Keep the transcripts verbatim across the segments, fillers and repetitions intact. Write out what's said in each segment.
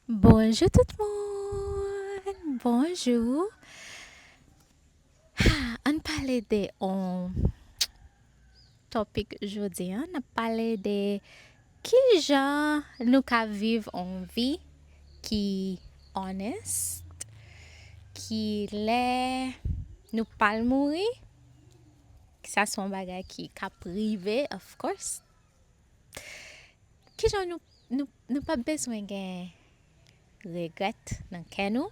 Bonjou tout moun! Bonjou! Ha, ann pale de on topik jodi a. N ap pale de kijan nou ka viv on vi ki honest, ki lè nou pral mouri, sa se yon bagay ki ka rive, of course. Kijan nou, nou, nou p ap bezwen gen regrèt nan kè nou,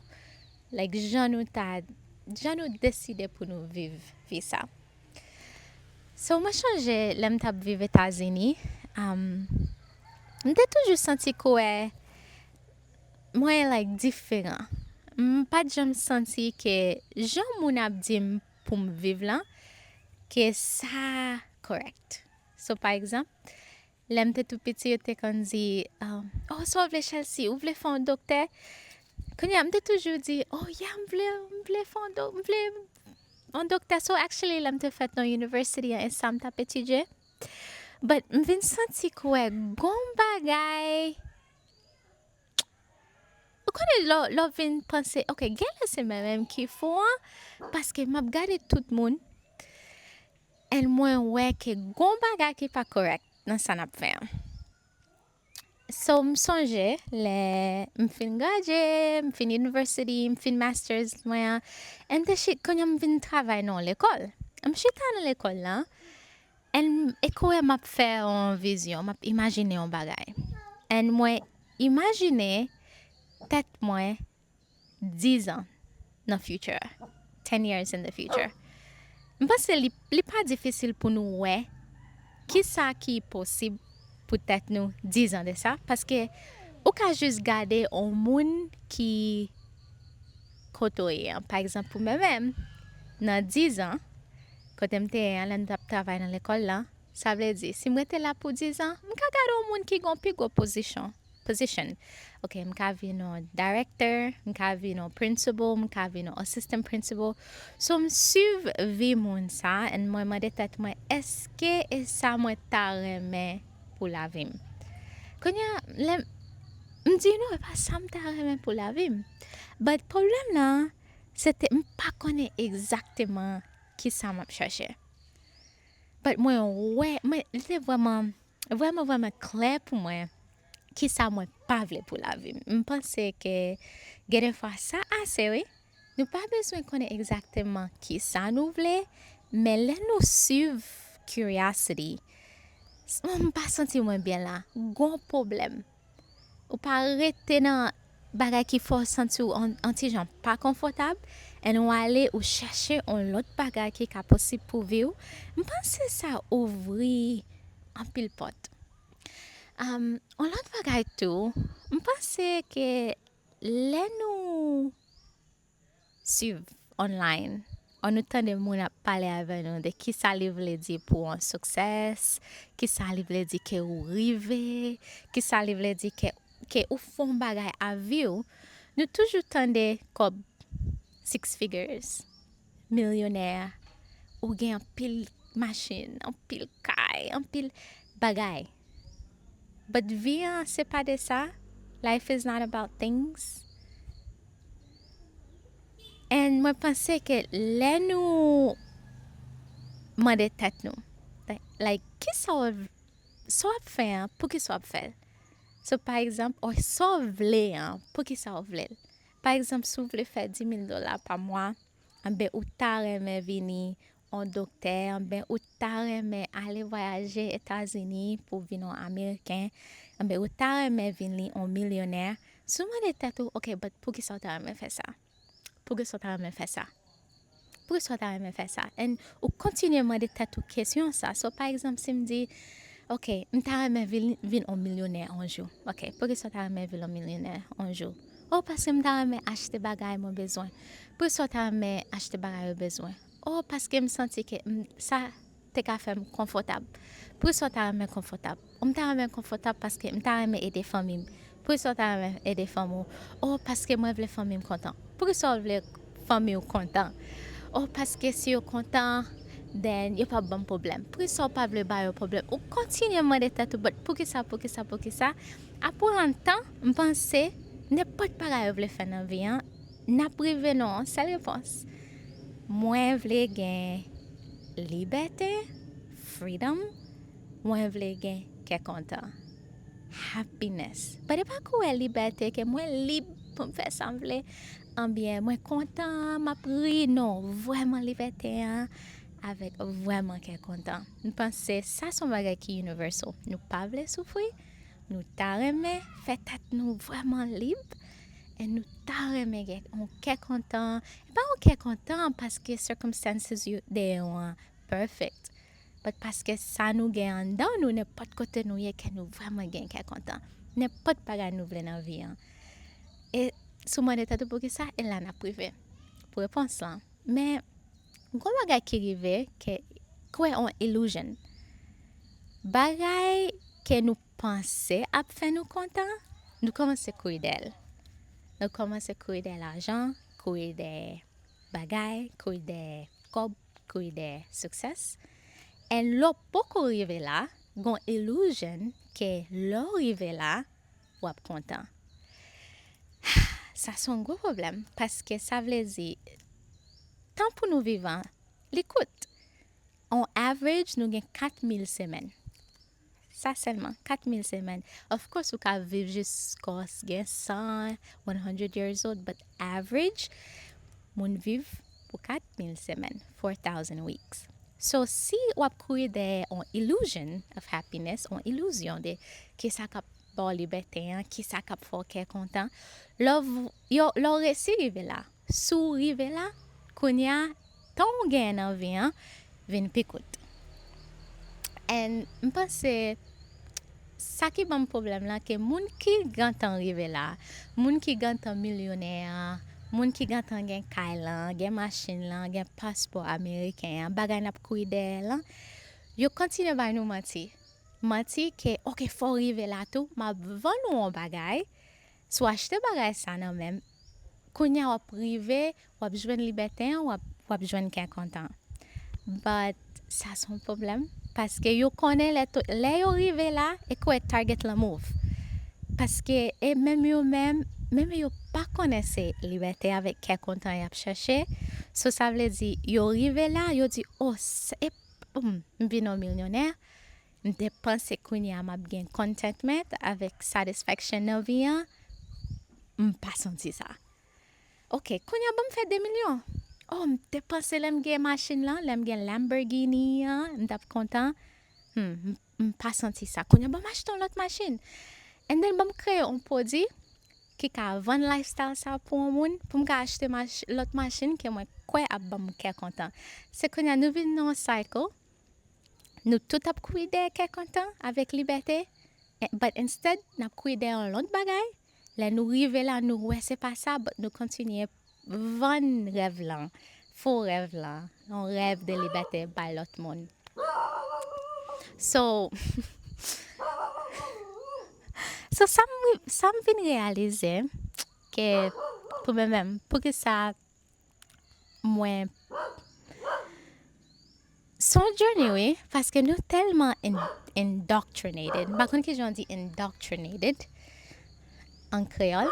like, jan nou ta, jan nou deside pou nou viv vi sa. So, mwen chonje lè m t ap viv Etazini, um, m te toujou santi kwè mwen, like, diferan. M pa t janm santi ke jan moun ap di m pou m viv lan, ke sa correct. So, pa egzanp, lè m te tou piti, yo te konn di, um, "Oh, sa w vle, Chelsea? Ou vle fè yon doktè?" Kounye a, m te toujou di, "Oh, yeah, m vle, m vle fè yon do-, m vle yon doktè." So, actually, lè m te fèt nan university an, e sa m t ap etidye. But m vin santi kwè gon bagay, ou konnen lè, lè w vin panse, "Ok, genlè se mwen menm ki fou an, paske m ap gade tout moun, and mwen wè ke gon bagay ki pa correct nan sa n ap fè an." So, m sonje lè m fin gradye, m fin university, m fin masters mwen an, and then shit, kounye a m vin travay nan lekòl. M chita nan lekòl la, and e kwè m ap fè yon vizyon, m ap imajine yon bagay. And mwen imajine tèt mwen dizan nan future, ten years in the future. M panse li, li pa difisil pou nou wè kisa ki posib pou tèt nou dizan de sa, paske ou ka jis gade yon moun ki kote w ye an. Pa egzanp, pou mwen menm, nan dizan, kote m te ye an, lè m t ap travay nan lekòl la, sa vle di, si m rete la pou dizan, m ka gade yon moun ki gen yon pi gwo pozisyon, position. Ok, m ka vin yon director, m ka vin yon principal, m ka vin yon assistant principal. So, m swiv vi moun sa, and mwen mande tèt mwen, èske e sa mwen ta renmen pou lavi m? Kounye a, lè m, m di, "Non, e pa sa m ta renmen pou lavi m." But pwoblèm nan, se te, m pa konnen egzakteman kisa m ap chèche. But mwen wè, mwen, li te vrèman, vrèman, vrèman klè pou mwen kisa mwen pa vle pou lavi m. M panse ke gen de fwa sa ase, wi. Nou pa bezwen konnen egzakteman kisa nou vle, men lè nou swiv curiosity, s-, m pa santi mwen byen la, gon pwoblèm. Ou pa rete nan bagay ki fè w santi w an, an ti jan pa konfòtab, and ou ale, ou chèche yon lòt bagay ki ka posib pou vi w. M panse sa ouvri anpil pòt. Um, yon lòt bagay tou, m panse ke lè nou swiv online, an nou tande moun ap pale avè nou de kisa li vle di pou yon success, kisa li vle di ke ou rive, kisa li vle di ke, ke ou fè yon bagay a vi w, nou toujou tande kòb six figures, milyonè, ou gen anpil machin, anpil kay, anpil bagay. But vi an, se pa de sa. Life is not about things. And mwen panse ke lè nou mande tèt nou, like, like, kisa w, sa w ap fè an, poukisa w ap fè l? So, pa egzanp, o, sa w vle an, poukisa w vle l? Pa egzanp, si w vle fè dis mil dola pa mwa, anben ou ta renmen vini yon doktè, anben ou ta renmen ale vwayaje Etazini pou vin yon Ameriken, anben ou ta renmen vin li yon milyonè. Si w mande tèt ou, "Ok, but poukisa w ta renmen fè sa? Poukisa w ta renmen fè sa? Poukisa w ta renmen fè sa?" And ou kontinye mande tèt ou kesyon sa. So, pa egzanp, si m di, "Ok, m ta renmen vin, vin yon milyonè yon jou." Ok, poukisa w ta renmen vin yon milyonè yon jou? O, paske m ta renmen achte bagay mwen bezwen. Poukisa w ta renmen achte bagay ou bezwen? O, paske m santi ke m, sa te ka fè m konfòtab. Poukisa w ta renmen konfòtab? O, m ta renmen konfòtab paske m ta renmen ede fanmi m. Poukisa w ta renmen ede fanmi w? O, paske mwen vle fanmi m kontan. Poukisa w vle fanmi w kontan? O, paske si yo kontan, then yo p ap ban m pwoblèm. Poukisa w pa vle ba yo pwoblèm? Ou kontinye mande tèt ou, "But poukisa, poukisa, poukisa?" Apre yon tan, m panse, nenpòt bagay ou vle fè nan vi an, n ap rive nan yon sèl repons. Mwen vle gen libète, freedom, mwen vle gen kè kontan, happiness. But e pa kouwè libète ke mwen lib pou m fè sa m vle, anbyen mwen kontan, m ap ri, non, vrèman libète an avèk vrèman kè kontan. M panse sa se yon bagay ki universal. Nou pa vle soufri, nou ta renmen fè tèt nou vrèman lib, e nou ta renmen gen yon kè kontan. E pa yon kè kontan paske circumstances yo dèyè w an perfect, but paske sa nou gen anndan nou, nenpòt kote nou ye, ke nou vrèman gen kè kontan. Nenpòt bagay nou vle nan vi an. E si w mande tèt ou poukisa, e la n ap rive pou repons lan. Men, gon bagay ki rive ke, kwè on illusion. Bagay ke nou panse ap fè nou kontan, nou kòmanse kouri dèyè l. Nou kòmanse kouri dèyè lajan, kouri dèyè bagay, kouri dèyè kòb, kouri dèyè success. And lè w poko rive la, gon illusion ke lè w rive la, w ap kontan. Sa se yon gwo pwoblèm, paske sa vle di, tan pou nou vivan, li kout. On average, nou gen kat mil semèn. Sa sèlman, kat mil semèn. Of course, ou ka viv jiskaske gen san, one hundred years old, but average, moun viv pou kat mil semèn, four thousand weeks. So, si w ap kouri dèyè on illusion of happiness, on ilizyon de kisa k ap ba w libète an, kisa k ap fè w kè kontan, lè w, yo, lè w resi rive la, si w rive la, kounye a, tan w genyen nan vi an vin pi kout. And m panse, sa ki ban m pwoblèm la, ke moun ki gentan rive la, moun ki gentan milyonè a, moun ki gentan gen kay lan, gen machin lan, gen paspò ameriken an, bagay n ap kouri dèyè lan, yo kontinye bay nou manti. Manti ke, oke, fò w rive la tou, m ap vann ou yon bagay, si w achte bagay sa nan men m, kounye a w ap rive, w ap jwenn libète an, w ap, w ap jwenn kè kontan. But sa se yon pwoblèm, paske yo konnen lè to-, lè yo rive la, e kwè target lan move. Paske e menm yo menm, menm yo pa konnen se libète avèk kè kontan y ap chèche. So sa vle di, yo rive la, yo di, o, se, e, hmm, m vin yon milyonè, m te panse kounye a m ap gen contentment avèk satisfaction nan vi an, m pa santi sa. Oke, kounye a ban m fè de milyon. O, m te panse lè m gen machin lan, lè m gen Lamborghini an, m t ap kontan. Hmm, m, m pa santi sa. Kounye a ban m achte yon lòt machin. And then ban m kreye yon pwodui ki ka vann lifestyle sa pou yon moun, pou m ka achte mach-, lòt machin ke mwen kwè ap ban m kè kontan. Se kounye a nou vin nan yon cycle, nou tout ap kouri dèyè kè kontan avèk libète, eh, but instead, n ap kouri dèyè yon lòt bagay. Lè nou rive la, nou wè se pa sa, but nou kontinye vann rèv lan, fo rèv lan, yon rèv de libète bay lòt moun. So, so sa m, sa m vin reyalize ke pou mwen menm, poukisa mwen, se yon journey, wi, paske nou tèlman in-, indoctrinated. M pa konn kijan w di indoctrinated an kreyòl.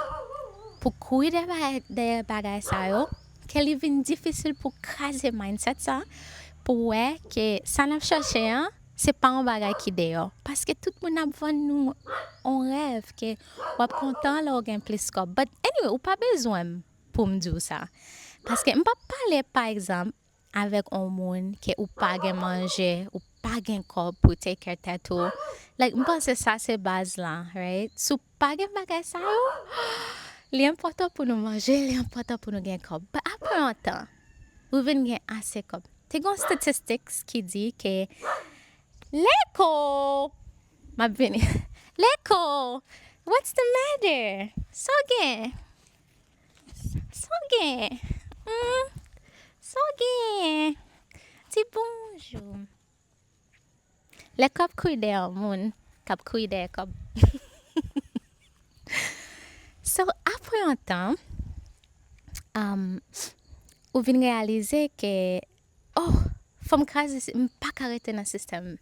Pou kouri dèyè bagay, dèyè bagay sa yo, ke li vin difisil pou kraze mindset sa, pou wè ke sa n ap chèche an, se pa yon bagay ki deyò. Paske tout moun ap vann nou yon rèv ke w ap kontan lè w gen plis kòb. But anyway, ou pa bezwen m pou m di w sa. Paske m p ap pale, pa egzanp, avèk yon moun ke ou pa gen manje, ou pa gen kòb pou take care tèt ou. Like, m panse sa se baz la, right? Si w pa gen bagay sa yo, li enpòtan pou nou manje, li enpòtan pou nou gen kòb. But apre yon tan, ou vin gen ase kòb. Te gen yon statistics ki di ke Leko! M ap vini. Leko! What's the matter? Sa w gen? Sa w gen? Hmm? Sa w gen? Di bonjou. Lè k ap kouri dèyè yon moun, k ap kouri dèyè kòb. So, apre yon tan, um, ou vin reyalize ke, oh, fò m kraze, si-, m pa ka rete nan sistèm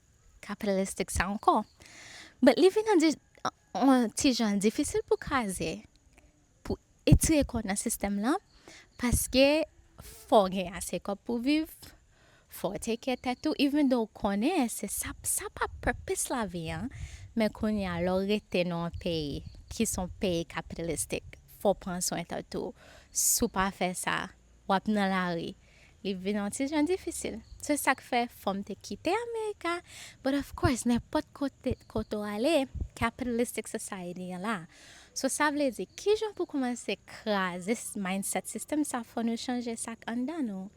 kapitalistik sa ankò. But li vin an di-, yon ti jan difisil pou kraze. etire kò w nan sistèm lan, paske fò w gen ase kòb pou viv, fò w take care tèt ou, even though w konnen se sa, sa pa purpose lavi an, men kounye a lè w rete nan yon peyi ki se yon peyi kapitalistik, fò w pran swen tèt ou. Si w pa fè sa, w ap nan lari. Li vin yon ti jan difisil. Se sa k fè fò m te kite America. But of course, nenpòt kote, kote w ale, capitalistic society an la. So, sa vle di, kijan pou kòmanse kraze s-, mindset, sistèm sa, fò nou chanje sa k anndan nou.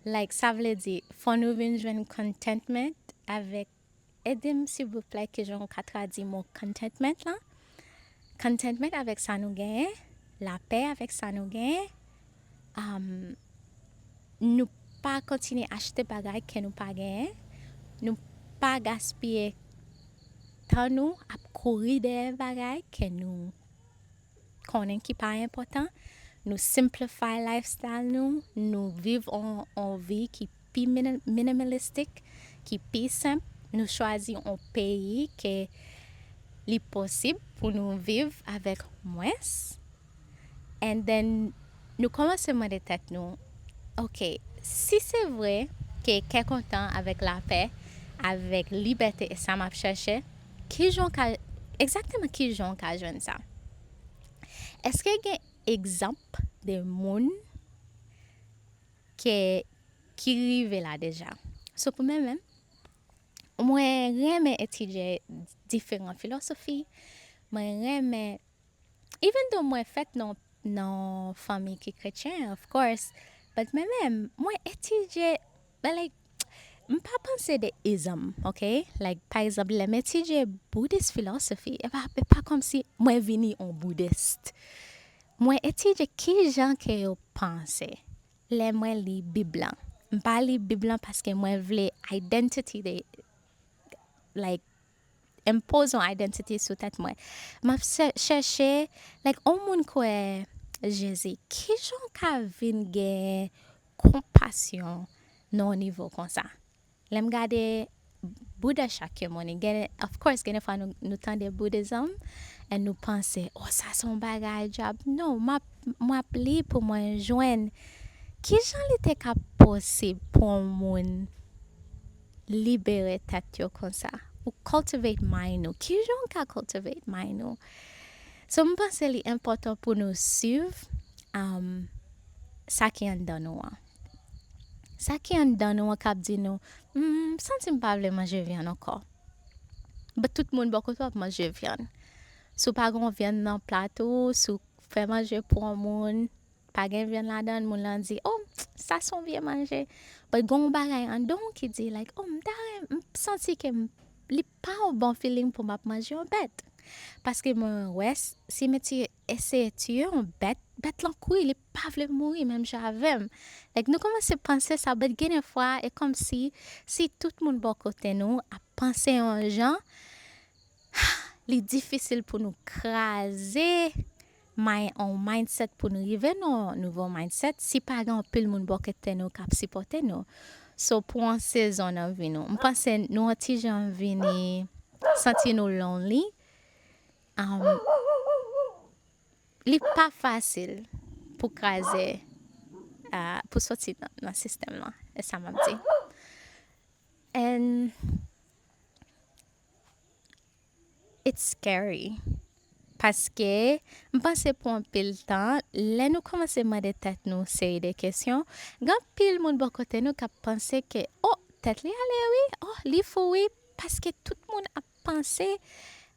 Like, sa vle di, fò nou vin jwenn contentment avèk, ede m silvouplè, kijan w ka tradui mo contentment lan? Contentment avèk sa nou genyen, lapè avèk sa nou genyen. Um, nou pa kontinye achte bagay ke nou pa genyen. Nou pa gaspiye tan nou ap kouri dèyè bagay ke nou konnen ki pa enpòtan. Nou simplify lifestyle nou, nou viv on, on vi ki pi mini-, minimalistik, ki pi senp. Nou chwazi on peyi ke li posib pou nou viv avèk mwens. And then, nou kòmanse mande tèt nou, ok, si se vre ke kè kontan avèk lapè, avèk libète e sa m ap chèche, kijan w ka, egzakteman kijan w ka jwenn sa? Èske gen egzanp de moun ke, ki rive la deja? So, pou mwen menm, mwen renmen etidye diferan filosofi, mwen renmen, even though mwen fèt nan, nan fanmi ki kretyen, of course, but mwen menm, mwen etidye, but like, m pa panse de ism, ok? Like, pa egzanp, lè m etidye Buddhist philosophy, e pa, e pa kòmsi mwen vini on Buddhist. Mwen etidye kijan ke yo panse lè mwen li Bib lan. M pa li Bib lan paske mwen vle identity de, like, enpoze yon identity sou tèt mwen. M ap chè-, chèche, like, on moun kwè Jezi, kijan w ka vin gen konpasyon nan yon nivo konsa? Lè m gade Buddha Shakyamuni, gen, of course, gen de fwa nou, nou tande Buddhism, and nou panse, oh, sa se yon bagay dyab. Non, m ap, m ap li pou mwen jwenn kijan li te ka posib pou yon moun libere tèt yo konsa. Ou cultivate mind ou. Kijan w ka cultivate mind ou? So, m panse li enpòtan pou nou swiv, um, sa ki anndan nou an. Sa ki anndan nou an k ap di nou, "Hmm, m santi m pa vle manje vyann ankò." But tout moun bò kote w ap manje vyann. Si w pa gen yon vyann nan plat ou, si w fè manje pou yon moun, pa gen vyann ladan l, moun lan di, "Oh, sa se yon vye manje." But gen yon bagay anndan w ki di, like, "Oh, m ta ren-, m santi ke m, li pa yon bon feeling pou m ap manje yon bèt." Paske mwen wè, s-, si m ti eseye tiye yon bèt, bèt lan kouri, li pa vle mouri menm jan avè m. Like, nou kòmanse panse sa, but gen de fwa, e kòmsi, si tout moun bò kote nou ap panse yon jan, li difisil pou nou kraze mind-, on mindset pou nou rive nan yon nouvo mindset si pa gen anpil moun bò kote nou k ap sipòte nou. So, pou yon sezon nan vi nou, m panse nou yon ti jan vini santi nou lonely. Um, li pa fasil pou kraze, uh, pou soti nan, nan sistèm lan. E sa m ap di. And it's scary. Paske m panse pou anpil tan, lè nou kòmanse mande tèt nou seri de kesyon, gen anpil moun bò kote nou k ap panse ke, oh, tèt li ale wi, oh, li fou wi, paske tout moun ap panse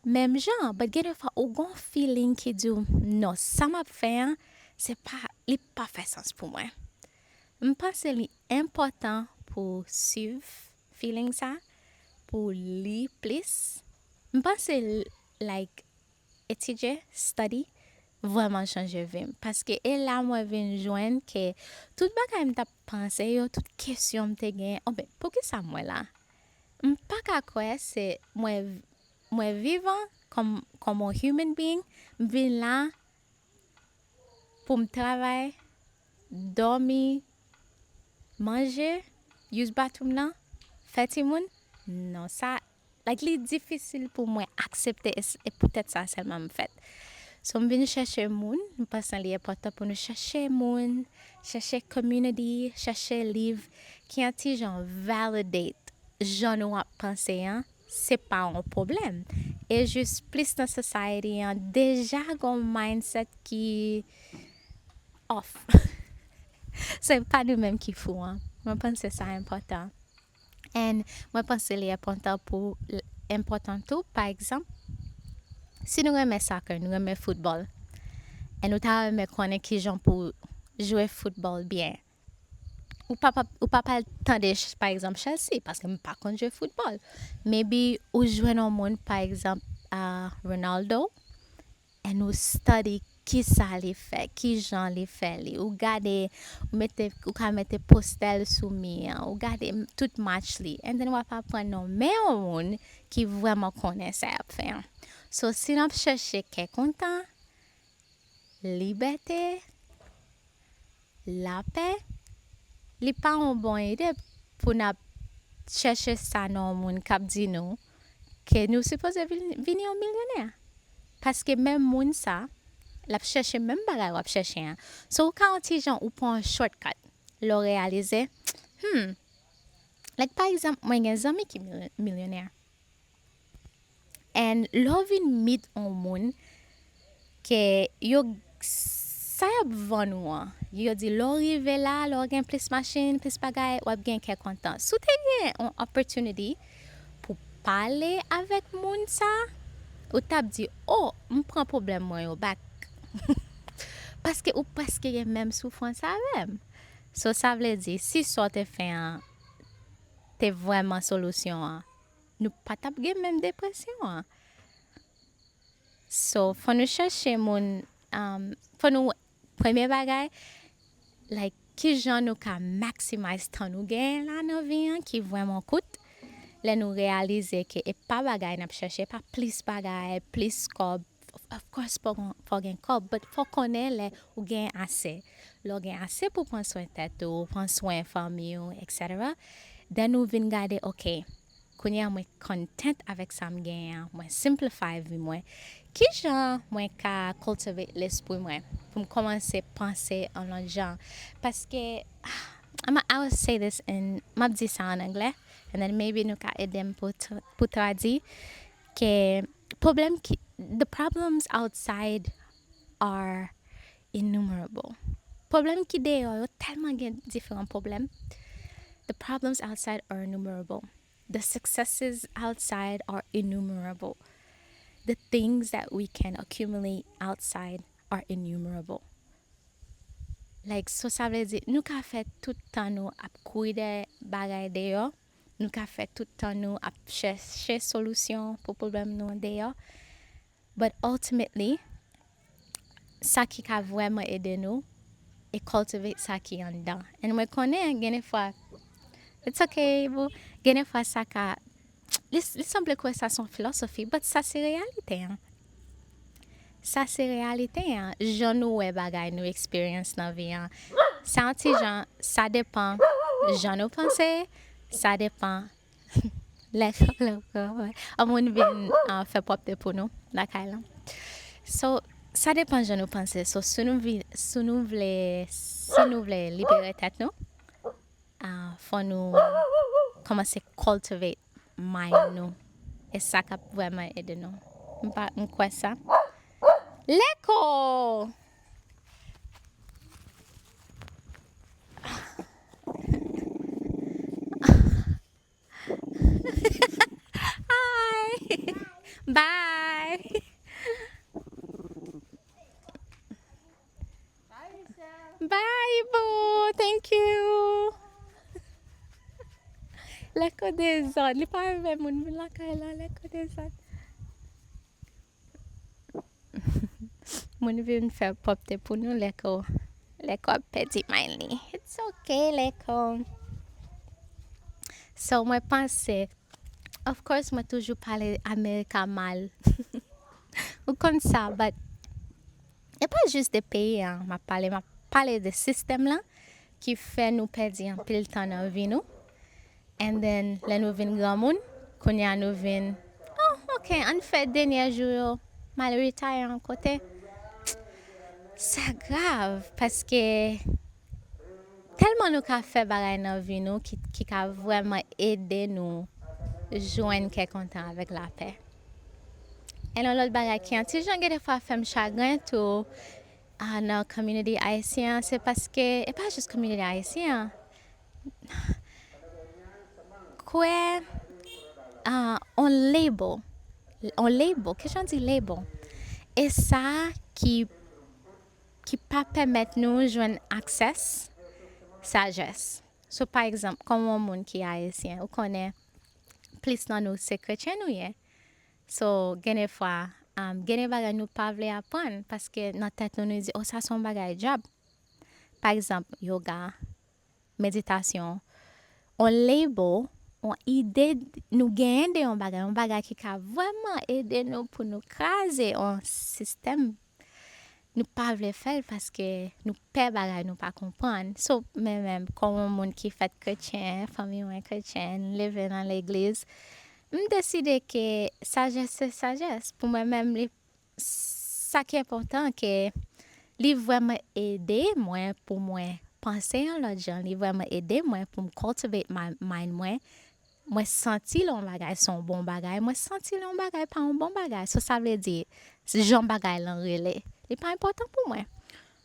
menm jan. But gen de fwa, ou gon feeling ki di w, "Non, sa m ap fè an, se pa, li pa fè sans pou mwen." M panse li enpòtan pou swiv feeling sa, pou li plis. M panse, like, etidye, study, vrèman chanje vi m. Paske e la mwen vin jwenn ke tout bagay m t ap panse yo, tout kesyon m te gen, oh, ben, poukisa mwen la? M pa ka kwè se mwen, mwen vivan kòm, kòm yon human being, m vin la pou m travay, dòmi, manje, use bathroom nan, fè timoun. Non, sa, like, li difisil pou mwen aksepte e s-, e poutèt sa sèlman m fèt. So, m vin chèche moun, m panse li enpòtan pou nou chèche moun, chèche community, chèche liv ki yon ti jan validate jan nou ap panse an, se pa yon pwoblèm. E jis plis nan society an, deja gon mindset ki off. Se pa nou menm ki fou an. Mwen panse sa enpòtan. And mwen panse li enpòtan pou, enpòtan tou, pa egzanp, si nou renmen soccer, nou renmen foutbòl, and ou ta renmen konnen kijan pou jwe foutbòl byen, ou pa, pa, ou pa pral tande, pa egzanp, Chelsea, paske m pa konn jwe foutbòl. Maybe ou jwenn yon moun, pa egzanp, a Ronaldo, and ou study kisa li fè, kijan li fè li. Ou gade, ou mete, ou ka mete postè l sou mi an, ou gade m- tout match li. And then w ap aprann nan men yon moun ki vrèman konnen sa y ap fè an. So, si n ap chèche kè kontan, libète, lapè, li pa yon bon ide pou n ap chèche sa nan yon moun k ap di nou ke nou sipoze vin, vin yon milyonè. Paske menm moun sa, l ap chèche menm bagay w ap chèche an. So, ou ka yon ti jan ou pran yon shortcut. Lè w reyalize, hmm, like, pa egzanp, mwen gen zanmi ki mil- milyonè. And lè w vin meet yon moun ke yo, sa y ap vann ou an, yo di lè w rive la, lè w gen plis machin, plis bagay, w ap gen kè kontan. Si w te gen yon opportunity pou pale avèk moun sa, ou t ap di, "Oh, m pran pwoblèm mwen yo back." Paske ou prèske gen menm soufrans avè m. So, sa vle di, si sa w te fè an te vrèman solisyon an, nou pa t ap gen menm depresyon an. So, fò nou chèche moun, um, fò nou, premye bagay, like, kijan nou ka maximize tan nou genyen la nan vi an ki vrèman kout. Lè nou reyalize ke e pa bagay n ap chèche, pa plis bagay, plis kòb, of course, fò gen, fò gen kòb, but fò konnen lè ou gen ase. Lè w gen ase pou pran swen tèt ou, pran swen fanmi w, et cetera, then ou vin gade, ok, kounye a mwen content avèk sa m genyen an, mwen simplify vi mwen. Kijan mwen ka cultivate lespri mwen pou m kòmanse panse an lòt jan? Paske, I'm, I will say this in, m ap di sa an anglè, and then maybe nou ka ede m pou, tra- pou tradui, ke pwoblèm ki, the problems outside are innumerable. Pwoblèm ki deyò yo tèlman gen diferan pwoblèm. The problems outside are innumerable. The successes outside are innumerable. The things that we can accumulate outside are innumerable. Like, so sa vle di, nou ka fè tout tan nou ap kouri dèyè bagay deyò, nou ka fè tout tan nou ap chèche solisyon pou pwoblèm nou deyò. But ultimately, sa ki ka vrèman ede nou, e cultivate sa ki anndan. And mwen konnen, gen de fwa, it's okay, boo. Gen de fwa, sa ka, li, li sanble kwè sa se yon filosofi, but sa se reyalite an. Sa se reyalite an. Jan nou wè bagay, nou experience nan vi an. Sa yon ti jan, sa depan jan nou panse, sa depan Lèkòl ankò, wè. An moun vin, ah, fè pwòpte pou nou, lakay lan. So, sa depan jan nou panse. So, si nou, vi- si nou vle, si nou vle libere tèt nou, ah, fò nou kòmanse cultivate mind nou. E sa k ap vrèman ede nou. M pa, m kwè sa. Leko! Hi. Bye. Bye, boo. Thank you. Leko dezòd. Li pa renmen moun vin lakay la. Leko dezòd. Moun vin fè pwòpte pou nou, Leko, Leko ap pèdi mind li. It's okay, Leko. So, mwen panse, of course, mwen toujou pale America mal. Ou konn sa, but e pa jis de peyi an m ap pale, m ap pale de sistèm lan ki fè nou pèdi anpil tan nan vi nou. And then, lè nou vin granmoun, kounye a nou vin, oh, ok, ann fè dènye jou yo, m al retire yon kote. Sa grav, paske tèlman nou ka fè bagay nan vi nou ki, ki ka vrèman ede nou jwenn kè kontan avèk lapè. E yon lòt bagay ki yon ti jan gen defwa fè m chagren tou, ah, nan community ayisyen an, se paske, e pa jis community ayisyen an, kwè, ah, on label, on label, ke jan di label? E sa ki, ki pa pèmèt nou jwenn access sajès. So, pa egzanp, kòm yon moun ki ayisyen, ou konnen plis nan nou se kretyen nou ye. So, gen de fwa, um, gen de bagay nou pa vle aprann, paske nan tèt nou, nou di, "Oh, sa se yon bagay dyab." Pa egzanp, yoga, meditasyon, on label, on ide nou genyen de yon bagay, yon bagay ki ka vrèman ede nou pou nou kraze yon sistèm nou pa vle fè l paske nou pè bagay nou pa konprann. So, mwen menm, kòm yon moun ki fèt kretyen, fanmi mwen kretyen, leve nan legliz, m deside ke sajès se sajès. Pou mwen menm, li, sa ki enpòtan, ke li vrèman ede mwen pou mwen panse yon lòt jan, li vrèman ede mwen pou m cultivate my mind mwen. Mwen santi lè yon bagay se yon bon bagay, mwen santi lè yon bagay pa yon bon bagay. So, sa vle di, jan bagay lan rele, li pa enpòtan pou mwen.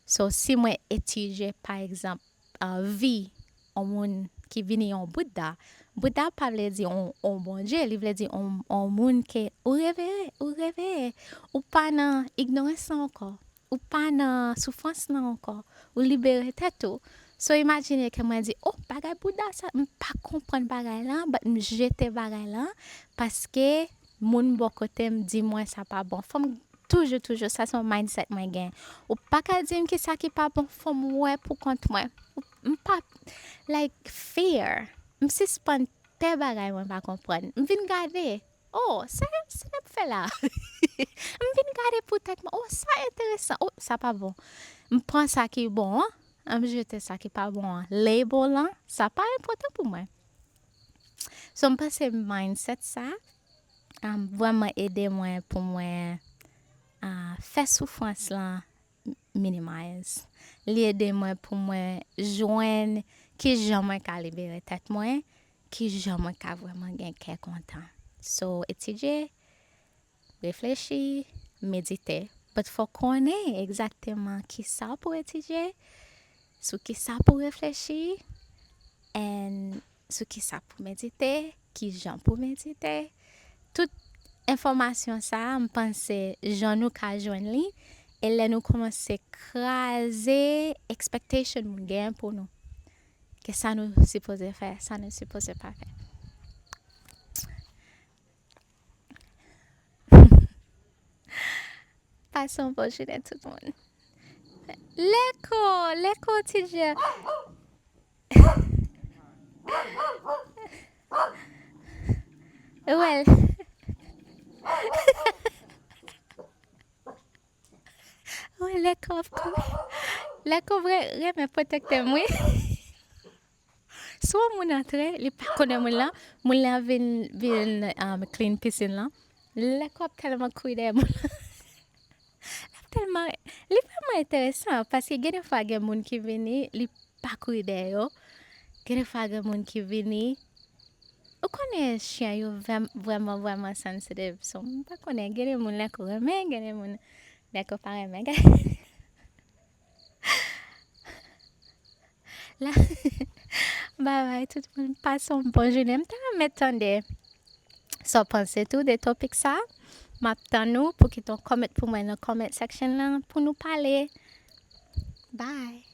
So, si mwen etidye, pa egzanp, ah, vi yon moun ki vini yon Bouddha, Bouddha pa vle di yon, yon Bondye, li vle di yon, yon moun ke ou reveye, ou reveye, ou pa nan ignorans lan ankò, ou pa nan soufrans lan ankò, ou libere tèt ou. So, imajine ke mwen di, "Oh, bagay Bouddha sa, m pa konprann bagay lan, but m jete bagay lan, paske moun bò kote m di mwen sa pa bon." Fò m toujou, toujou, sa se yon mindset mwen gen. Ou pa ka di m ki sa ki pa bon, fò m wè pou kont mwen. M pa, like, fear. M sispann pè bagay mwen pa konprann. M vin gade, "Oh, sa, sa n ap fè la?" M vin gade pou tèt mwen, "Oh, sa enteresan. Oh, sa pa bon." M pran sa ki bon an, m jete sa ki pa bon an. Label lan, sa pa enpòtan pou mwen. So, m panse mindset sa, um, vrèman ede mwen pou mwen, ah, fè soufrans lan minimize. Li ede mwen pou mwen jwenn ki jan mwen ka libere tèt mwen, ki jan mwen ka vrèman gen kè kontan. So, etidye, reflechi, medite. But fò konnen egzakteman ki sa pou etidye, sou ki sa pou reflechi, and sou ki sa pou medite, ki jan pou medite. Tout enfòmasyon sa a, m panse jan nou ka jwenn li, e lè nou kòmanse kraze expectation moun genyen pou nou. Ke sa nou sipoze fè, sa nou sipoze pa fè. Pase yon bon jounen tout moun. Leko, Leko, ti je. Well. Well, Leko ap kouri. Leko vre, renmen pwotekte m, wi. Si yon moun antre, li pa konnen moun lan, moun lan vin, vin, um, clean pisin lan. Leko ap tèlman kouri dèyè moun lan. L ap tèlman, li vrèman enteresan, paske gen de fwa gen moun ki vini, li pa kouri dèyè yo. Gen de fwa gen moun ki vini, ou konnen chen yo vrèm-, vrèman, vrèman sensitive. So, m pa konnen, gen de moun Leko renmen, gen de moun Leko pa renmen. La, bye bye, tout moun pase yon bon jounen. M ta renmen tande sa w panse tou de topik sa. M ap tann ou pou kite yon comment pou mwen nan comment section lan pou nou pale. Bye.